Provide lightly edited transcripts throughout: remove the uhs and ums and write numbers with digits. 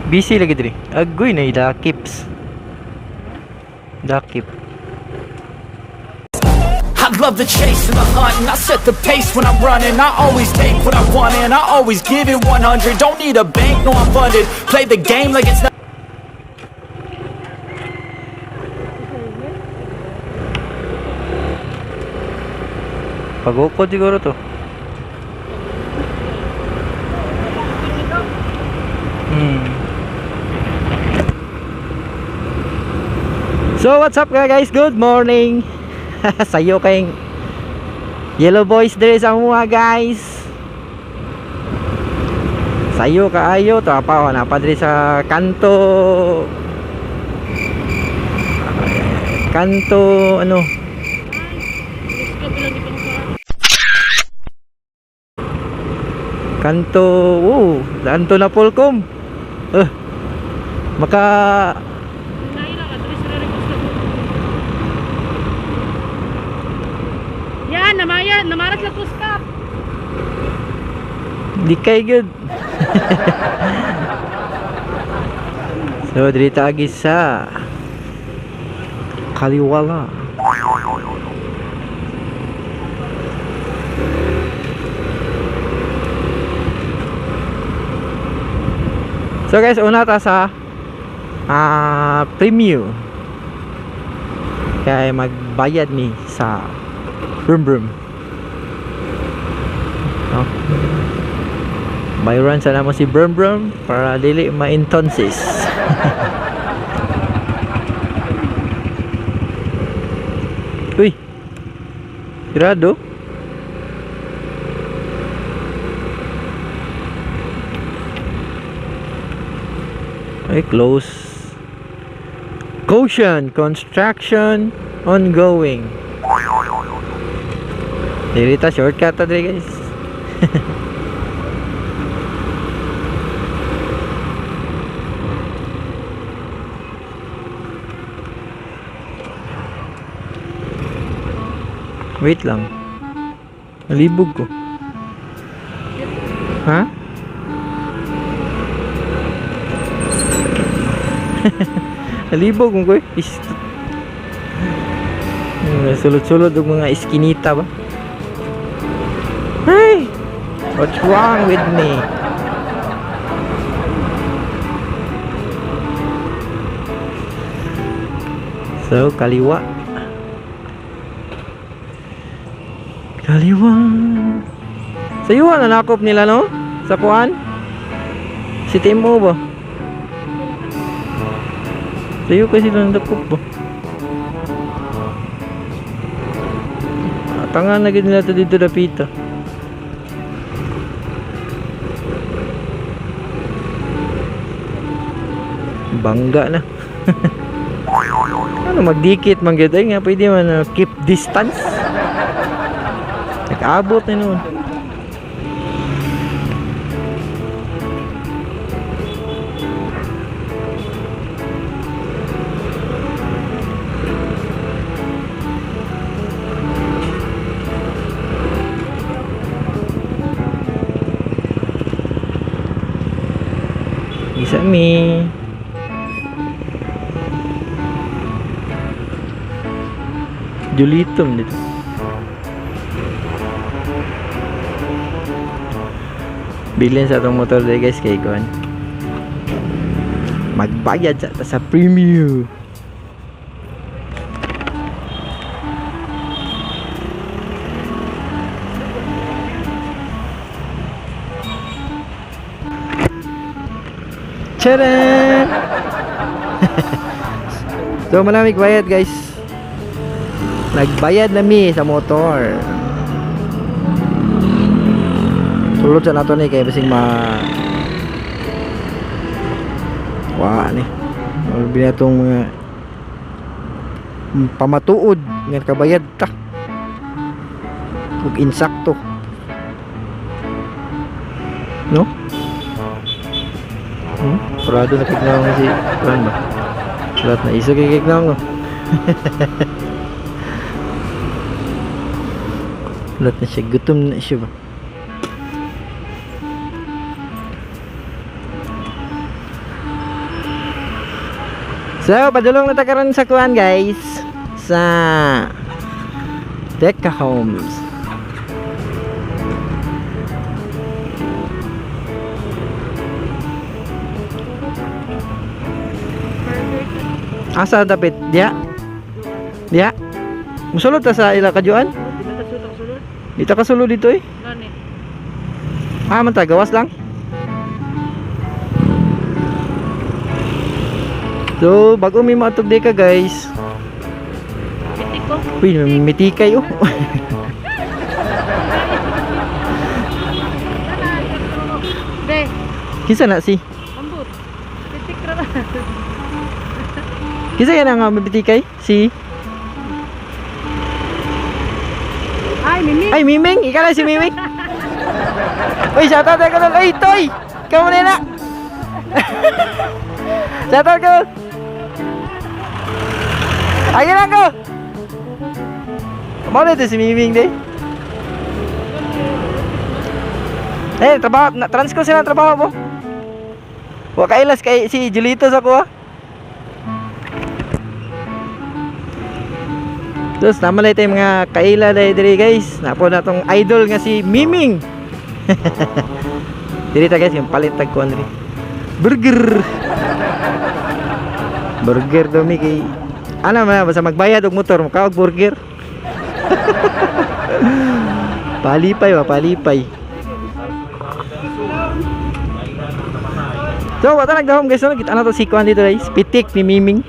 Busy lagi diri. Agoy na dakips. Dakip. I love the chase and the hunt, and I set the pace when I'm running. I always take what I want and I always give it 100. Don't need a bank, no, I'm funded. Play the game like it's not Pagukod siguro to. So what's up guys? Good morning. Sayo kayong Yellow Boys diri sa mga guys. Sayo kaayo to pa na pa diri sa kanto. Kanto ano? Kanto, oh, kanto na Polcom. Eh, maka Yan, namaya, namaras lang ko stop. Di kay good. So, diri ta agi sa Kaliwala. So guys, una ta sa premium. Kaya magbayad ni sa Brum Brum. No? Bayran sa namo si Brum Brum para dili ma-intonsis. Uy. Grado. Ay, close. Caution, construction ongoing. Dili ta shortcut ta diri guys. Wait lang. Nalibog ko. Ha? Nalibog ko eh. Sulod-sulod og mga iskinita ba? Hey! What's wrong with me? So, kaliwa. Kaliwa. Sa iyo nanakop nila no? Sa kuan? Si Timo ba? Sa iyo kasi sila nadakop ba? Tanga na gid nila to dito dapita. Bangga na. Ano magdikit man gyud ay nga pwede man keep distance. Nag-abot na noon. Isa mi. Julitom dito. Bilin sa atong motor diri guys kay kuan. Magbayad sa ta sa premium. Tcharan! So malamig bayad guys. Nagbayad na mi sa motor. Sulod sa nato ni kay basing ma wa ni. Malbi na itong mga pamatuod nga kabayad ta. Ug insakto. No? Prado na kignaw si kuan ba? Lahat na isa kay kignaw no. Lahat na siya gutom na siya ba? So, padulong na ta karon sa kuan, guys. Sa Deca Homes. Asa dapit? Diya? Diya? Musulod ta sa ila kajuan? Dito ka sulod dito eh. Gani. Ah, man ta, gawas lang. So, bago may maatog di ka, guys. Pitik ko. Uy, mitikay oh. Be, Kinsa na si? ambot. Pitik ra. Kinsa yan ang mitikay? Si? Ay, Mimi. Ay, Miming! Ikaw na si Miming! Uy, shoutout ka lang! Uy, Toy! Ikaw muna na! Shoutout ko! Ayun lang ko! Mau na ito si Miming di. Eh, trabaho, na, trans ko sila ang trabaho mo. Wa kailas kay si Julito sa kuha. Tapos naman lang tayo mga kaila dahil diri guys. Napo na tong idol nga si Miming. Diri ta guys, yung palit tag kuan diri. Burger. Burger daw mi kay ana man basta magbayad og motor mukaog burger. Palipay ba, palipay. So, wala nagdahom guys, no? Kita na to si kuan dito guys. Pitik ni Miming.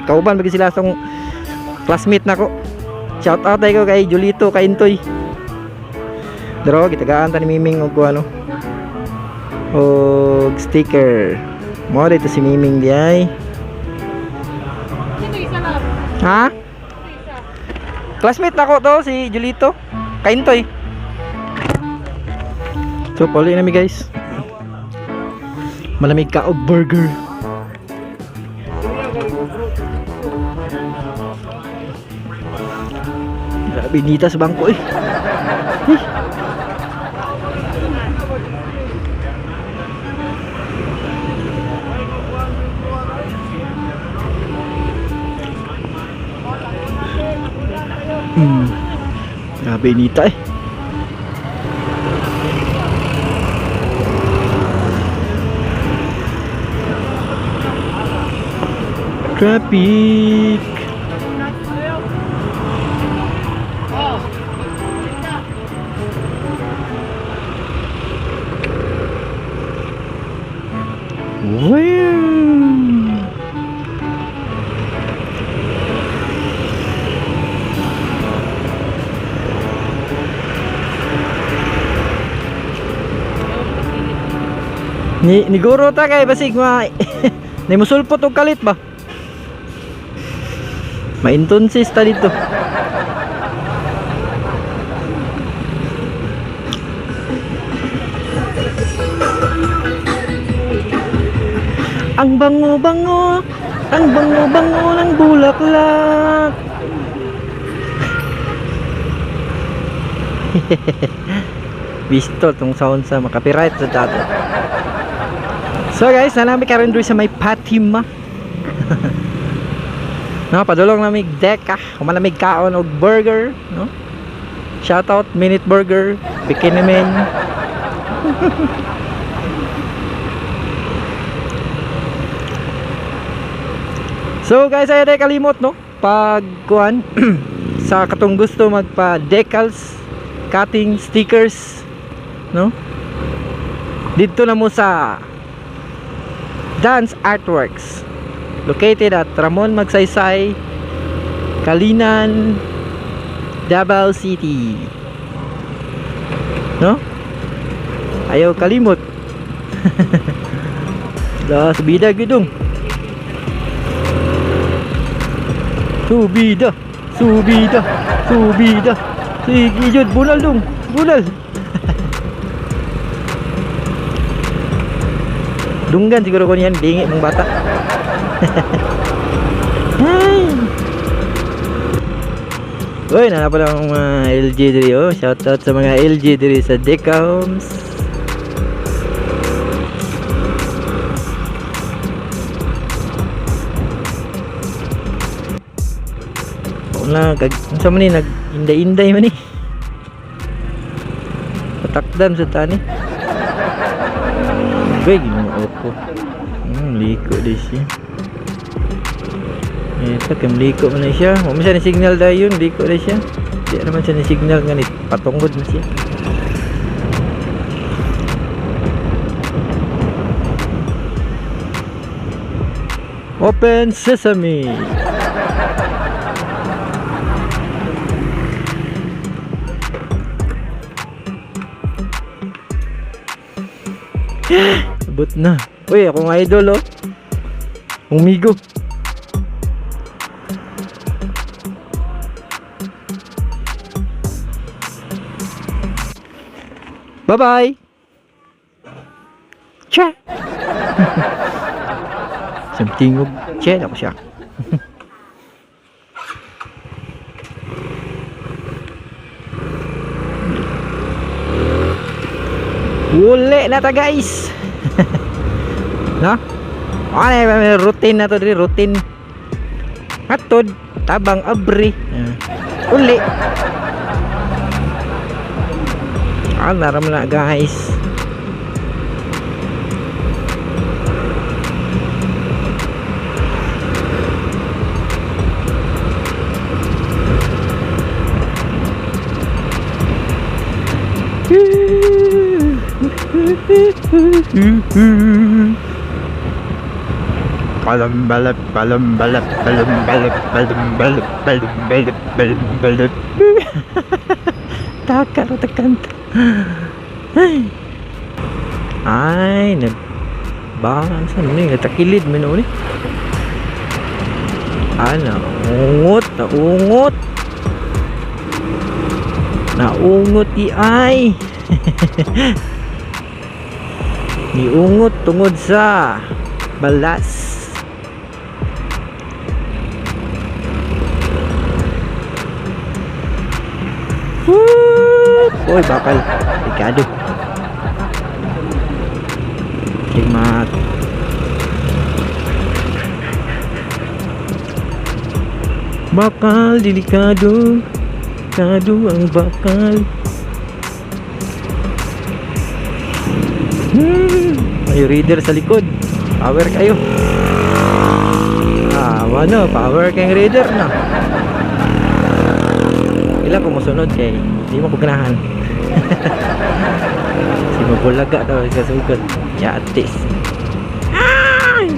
Kauban ba sila sa classmate nako. Shout out tayo kay Julito, kay Intoy. Dro, gitagaan ta ni Miming og ano. Og sticker. Mo dito si Miming di ay. Sino isa lang? Ha? Sino isa? Classmate nako to si Julito. Kay Intoy. So, puli na mi guys. Malamig ka og burger. Grabe nita sa bangko eh. Eh. Grabe nita eh. Traffic. Wow. Ni niguro ta kay basig ma ni musulpot og kalit ba? Maintonsis ta dito. Ang bango-bango, ang bango-bango ng bulaklak. Bisto tong sound sa makapiright sa dato. So guys, nanami karon diri sa may Fatima. No, padulong namig deka, kumalamig kaon og burger, no? Shout out Minute Burger, Bikini Men. So guys, ay day kalimot no. Pag kuan sa katong gusto magpa decals, cutting stickers, no? Dito na mo sa Dance Artworks located at Ramon Magsaysay, Kalinan, Davao City. No? Ayaw kalimot. Da, subida gidong. Subida, subida, subida. Sige jud, bunal dong, bunal. Dunggan siguro ko niyan, bingi mong bata. Ay. Uy, nana pala ang mga LG diri oh. Shout out sa mga LG diri sa Deca Homes. Na kag unsa man ni, nag inday-inday man ni. Patakdan sa tani. Uy, Ginoo ko. Liko di siya. Ito, kay liko man na siya. Wa man siya ni signal dayon, liko di siya. Di naman siya ni signal nga ni patungod na siya. Open sesame. Abot na. Uy, akong idol oh. Umigo. Bye-bye. Che. Siyang tingog. Che, ako siya. Uli na ta, guys. No? Ano may routine na to diri, routine. Hatod, tabang abri. Ah. Uli. Ah, naram na, guys. Balam balap balam balap balam balap balam balap balam balap balam balap. Taka ra kanta. Ay. Ay, nag bang sa ni natakilid man ni. Ah, naungot, naungot. Naungot di ay. Niungot tungod sa balas. Whoop! Uy, bakal. Delikado. Tigmat. Bakal, delikado. Delikado ang bakal. May reader sa likod. Power kayo. Ah, ano, power kayong reader na. Ila ko mosunod kay di mo ko ganahan. Si mabulaga daw sa sugod. Yatis. Ay!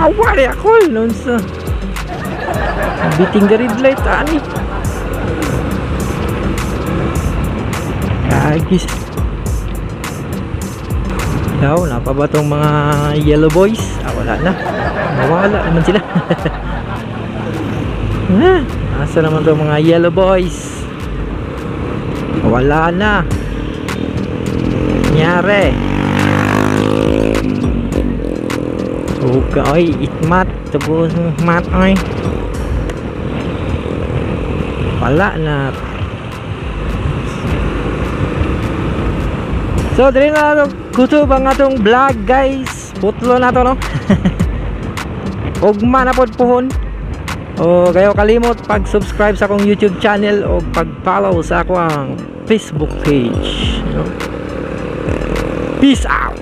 Awari ako nun sa beating the red light ani. Agis. Daw, napa ba tong mga yellow boys? Ah, wala na. Nawala naman sila. Ah, asa naman tong mga yellow boys? Wala na. Nyari. Okay, oy, itmat. Tapos, mat, oy. Wala na. So, diri na ato kutob ang atong vlog, guys. Putlo na to, no? Ugma na pod puhon. O kayo kalimot pag-subscribe sa akong YouTube channel o pag-follow sa akong Facebook page. No? Peace out.